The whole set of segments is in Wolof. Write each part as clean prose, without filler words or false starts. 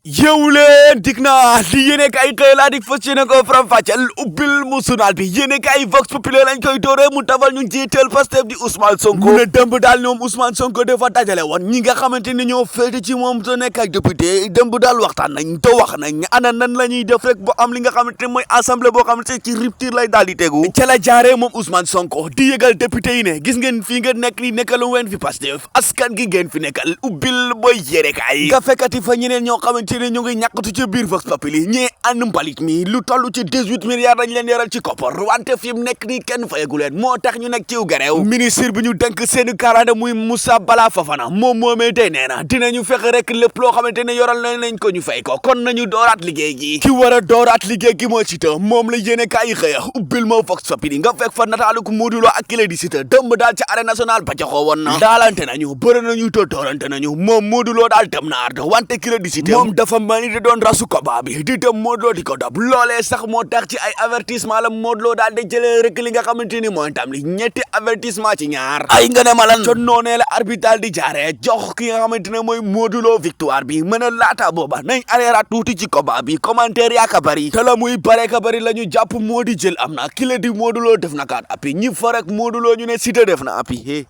yeewu leen dig naa li yéene kay xëy laa dig fas yéene ko faram fàcceel ubbil mu journal bi yéene kay Vox Populi lañ koy dooree mu tafal ñu jiital Pastef di Ousmane Sonko mu ne dëmb daal ñoom Ousmane Sonko dafa dajale woon ñi nga xamante ni ñoo féete ci moom te nekk ak député dëmb daal waxtaan nañ te wax nañ ana nan la ñuy def rek ba am li nga xamante ne mooy assemblée boo xamante ci rupture lay daal di tegu ca la jaaree moom Ousmane Sonko di yëgal député yi ne gis ngeen fii nga nekk ni nekkalu ween fi Pastef askan gi ngeen fi nekkal ubbil booy yéene kay nga fekkati fa ñeneen ñoo xamante ne ñu ngi ñàkkatu ci biir Vox Populi ñee ànd mbalit mi lu toll ci 18 milliards dañ leen yoral ci koppar wante fi mu nekk nii kenn fayagu leen moo tax ñu nekk ciw gareew ministre bi ñu dénk seeni kaaraange muy Moussa Bala Fofana moom moomee tey nee na dinañu fexe rek lépp loo xamante ne yoral nañ ko ñu fay ko kon nañu dooraat liggéey gi ki war a dooraat liggéey gi moo ci te moom la yéene kaay xëya ubbil moo Vox Populi nga fekk fa nataalu ko Modou Lo ak ki la di Siteu dëmb daal ci arène nationale ba joxoo woon na daalante nañu bëri nañu to doorante nañu moom Modou Lo daal dem na ardo wante ki la di Siteu moom dafa mani da doon rasu combat bi di dem Modou Lo di ko dab loolee sax moo tax ci ay avertissement la Modou Lo daal di jëlee rek li nga xamante ni mooy tam li ñetti avertissement ci ñaar ay nga ne ma lan con noonee la arbitre di jaaree jox ki nga xamante ne mooy Modou Lo victoire bi mën a laata booba nañ areeraat tuuti ci combat bi commentaire yaaka bari te la muy bare ka bari la ñu jàpp moo di jël am na ki la di Modou Lo def na kaat appi ñi fa rek Modou Lo ñu ne Siteu def na appi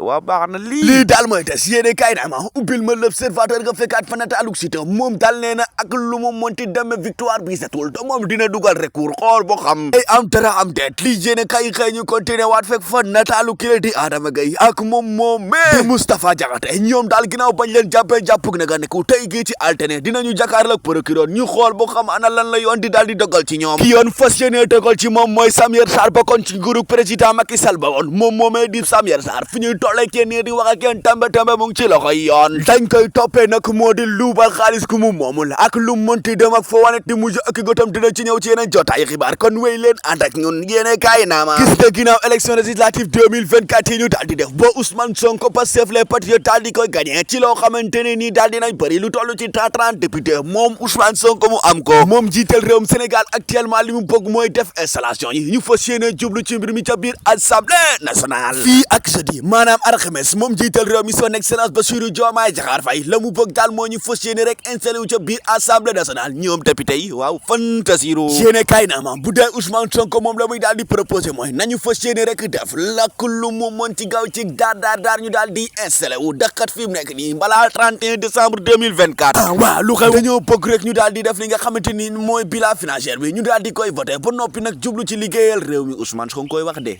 waa baax na lii daal mooy des yéene kay naa ma ubbil ma l'Observateur nga fekkaat fa nataaluk Siteu moom daal nee na ak lu mu monti demee victoire bi setul te moom dina dugal recours xool boo xam ay am dara am deet lii yéene kay xëy ñu continuer waat fekk fa nataalu kile di Adama Gaye ak moom di Moustapha Diakhaté ñoom daal ginnaaw bañ leen jàppee jàppug na nga neku tey gii ci alterné dinañu jàkkaarloo ak procureur ñu xool boo xam ana lan la yoon di daal di dogal ci ñoom ki yoon fas yéene dogal ci moom mooy Samuel Sarr bokkoon ci nguurug président Macky Sall ba woon moom moomee di Samuel Sarr fi ñuy tollee kenn di wax ak kenn tambe mu ngi ci loxoy yoon dañ koy toppee nag moo di luubal xaalis ku mu moomul ak lu mënti dem ak foo wane ti mujj ak gotam dina ci ñëw ci yeneen jotaay xibaar kon wéy leen ànd ak ñun yéene kaay naama gis nga ginnaaw élection législative 2024 yi ñu daal di def ba Ousmane Sonko Pastef les patriotes daal di koy gagné ci loo xamante ne nii daal dinañ bëri lu toll ci 30 député moom Ousmane Sonko mu am ko moom jiital réewum Sénégal actuellement li mu bëgg mooy def installation yi ñu fas yéene jublu ci mbir mi ca biir assemblée nationale fii ak jeudi maanaam alxames moom jiital réew mi son excellence Bassirou Diomaye Diakhar Faye la mu bëgg daal moo ñu fas yéene rek installé wu ca biir assemblée nationale ñoom député yi waaw fantasiru yéene kaay naa ma bu dee Ousmane Sonko moom la muy daal di proposé mooy nañu fas yéene rek def lakk lu mu mën ci gaaw ci daar ñu daal di installé wu dakkat fi mu nekk nii balaa 31 décembre 2024 waaw lu xew dañoo bëgg rek ñu daal di def li nga xamante ni mooy bilan financier bi ñu daal di koy voté ba noppi nag jublu ci liggéeyal réew mi Ousmane Sonko koy wax de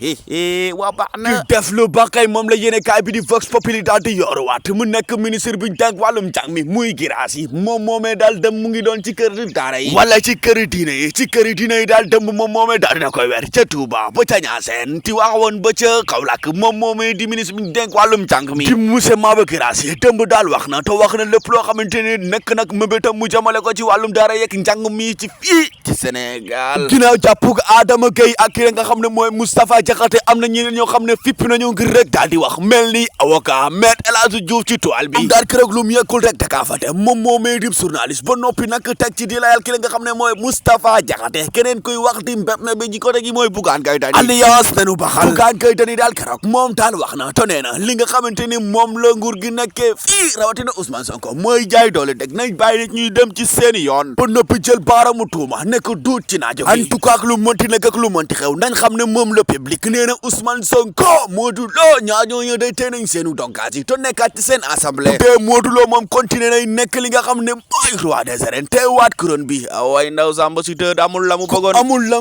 waa baax na def lu baqay moom la yéene kaay bi di Vox Populi daal di yoruwaat mu nekk ministre bi ñu teg wàllum njàng mi muy giraas yi moom moomee daal dem mu ngi doon ci kër daara yi wala ci këri diine yi daal dem moom moomee daal dina koy weer ca Touba ba ca Niassène ti waxoon ba ca Kaolack moom moomee di ministre bi ñu teg wàllum njàng mi di monsieur Maba Giraas yi démb daal wax na te wax na lépp loo xamante ne nekk nag mëbétam mu jamale ko ci wàllum daara yeeg njàng mi ci fii ci Sénégal ginnaaw jàppug Adama Gaye ak ki nga xam ne mooy Moustapha Diakhaté am na ñeneen ñoo xam ne fipp nañu ngir rek daal di wax mel ni avocat Maître El Hadji Diouf ci toile bi daal keroog lu mu yekkul rek daka fate moom moomee di journaliste ba noppi nag teg ci di layal ki nga xam ne mooy Moustapha Diakhaté keneen kuy wax di mbéb na bi ji ko gi mooy Bougane Gueye Dany alliance nañu baxal Bougane Gueye Dany daal keroog moom daal wax na te nee na li nga xamante ni moom la nguur gi nekkee fii rawatina Ousmane Sonko mooy jaay doole deg nañ bàyyi nit ñuy dem ci seeni yoon ba noppi jël baaramu tuuma nekk duut ci naajo en tout cas ak lu mënti nekk ak lu mënti xew nañ xam ne moom le public nee na Ousmane Sonko Modou Lo ñaañoo ñu day tee nañ seenu donkaas yi te nekkaat ci seen assemblée te Modou Lo moom continué nay nekk li nga xam ne mooy roi des arènes teewaat couronne bi way ndaw Samba Siteu amul la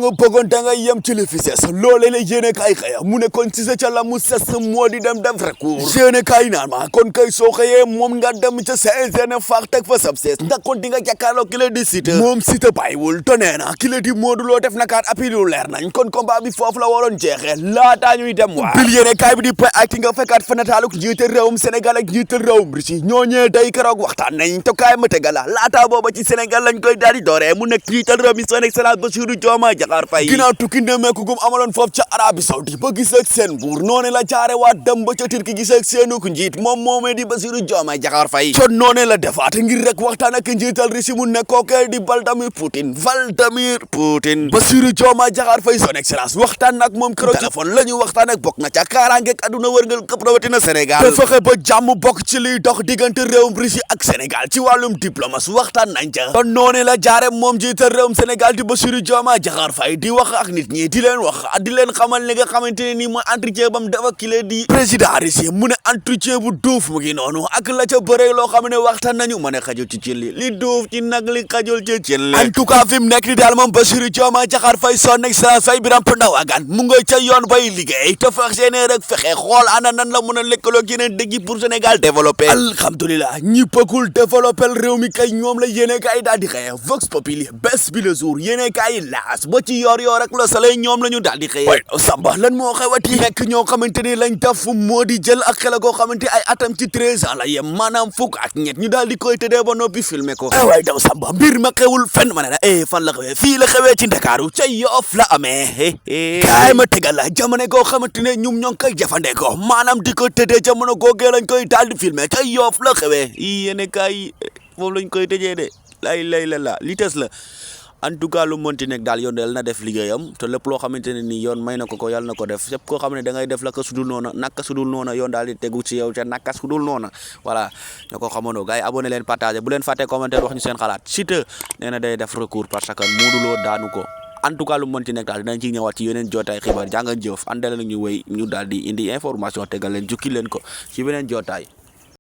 mu bëggoon da nga yem ci le fices loolee la yéene kaay xëya mu ne kon ci sa ca la mu ses moo di dem def recours yéene kaay naan ma kon kay soo xëyee moom nga dem ca CNG faax teg fa sab sees ndax kon di nga jàkkaarloo ki la di Siteu moom Siteu bàyyiwul te nee na ki la di Modou Lo def na kaat appui lu leer nañ kon combat bi foofu la waroon jeexee laataa ñuy dem waa bil yéene kaay bi di pay ak ki nga fekkaat fa nataaluk njiital réewum Sénégal ak njiital réewum Russie ñooñee day keroog waxtaan nañ te kaay ma tegala laataa booba ci Sénégal lañ koy daal di dooree mu nekk njiital réew mi son excellence Bassirou Diomaye Diakhar Faye ginnaaw tukki ndemeeku gum amaloon foofu ca Arabie Saoudite ba gis ak seen buur noonu la jaare waa dem ba ca Turquie gis ak seenuk njiit moom moomee di Bassirou Diomaye Diakhar Faye con noonu la defaat ngir rek waxtaan ak njiital Russie mu nekkoo kay di Vladimir Poutine Vladimir Poutine. Bassirou Diomaye Diakhar Faye son excellence waxtaan nag moom keroog téléphone la ñu waxtaan ak bokk na ca kaaraange ak àdduna wërngal këpp rawatina Sénégal te fexe ba jàmm bokk ci liy dox diggante réewum Russie ak Sénégal ci wàllum diplomatie waxtaan nañ ca kon noonu la jaare moom jiital réewum Sénégal di Bassirou Diomaye Diakhar Faye di wax ak nit ñi di leen wax di leen xamal li nga xamante ne nii mooy entretien bam dafa kile di président Russie mu ne entretien bu duuf mu ngi noonu ak la ca bëre loo xam ne waxtaan nañu ma ne xajul ci cin li duuf ci nag li xajul ci cin li en tout cas fi mu nekk ni daal moom Bassirou Diomaye Diakhar Faye son excellence Faye Biram Ndawagan mu ngay ca yoon bay liggéey te fexe rek fexe xool ana nan la mun a lëkkaloo ak yeneen dëgg pour Sénégal développé alhamdulilah ñi bëggul développé réew mi kay ñoom la yéene kaay daal di xëye Vox Populi bés bi le jour yéene kaay laas ba ci yor rek la Soleil ñoom la ñu daal di xëye way Samba lan moo xewati nekk ñoo xamante ni lañ def moo di jël ak xel koo xamante ay atam ci 13 ans la yem maanaam fukk ak ñett ñu daal di koy tëddee ba noppi filmé ko waay daw Samba mbir ma xewul fenn ma ne la fan la xewee fii la xewee ci Ndakaaru ca Yoff la amee kaay ma tegal la jamono goo xamante ne ñum ñoo ngi koy jëfandikoo maanaam di ko tëddee jamono googee lañ koy daal di filmé ca Yoff la xewee yéene kaay moom lañ koy tëjee de lay la li tes la en tout cas lu mënti nekk daal yoon yal na def liggéeyam te lépp loo xamante ne nii yoon may na ko yàlla na ko def yëpp koo xam ne da ngay def la ka sudul noona naka sudul noona yoon daal di tegu ci yow ca naka sudul noona voilà ñoo ko xamandoo gars yi abonné leen partagé bu leen fàtte commentaire wax ñu seen xalaat Siteu nee na day def recours parce que Modou Lo daanu ko en tout cas lu mënti nekk daal dinañ ci ñëwaat ci yeneen jotaay xibaar jàngan jëf àndale nag ñu wéy ñu daal di indi information tegal leen jukki leen ko ci beneen jotaay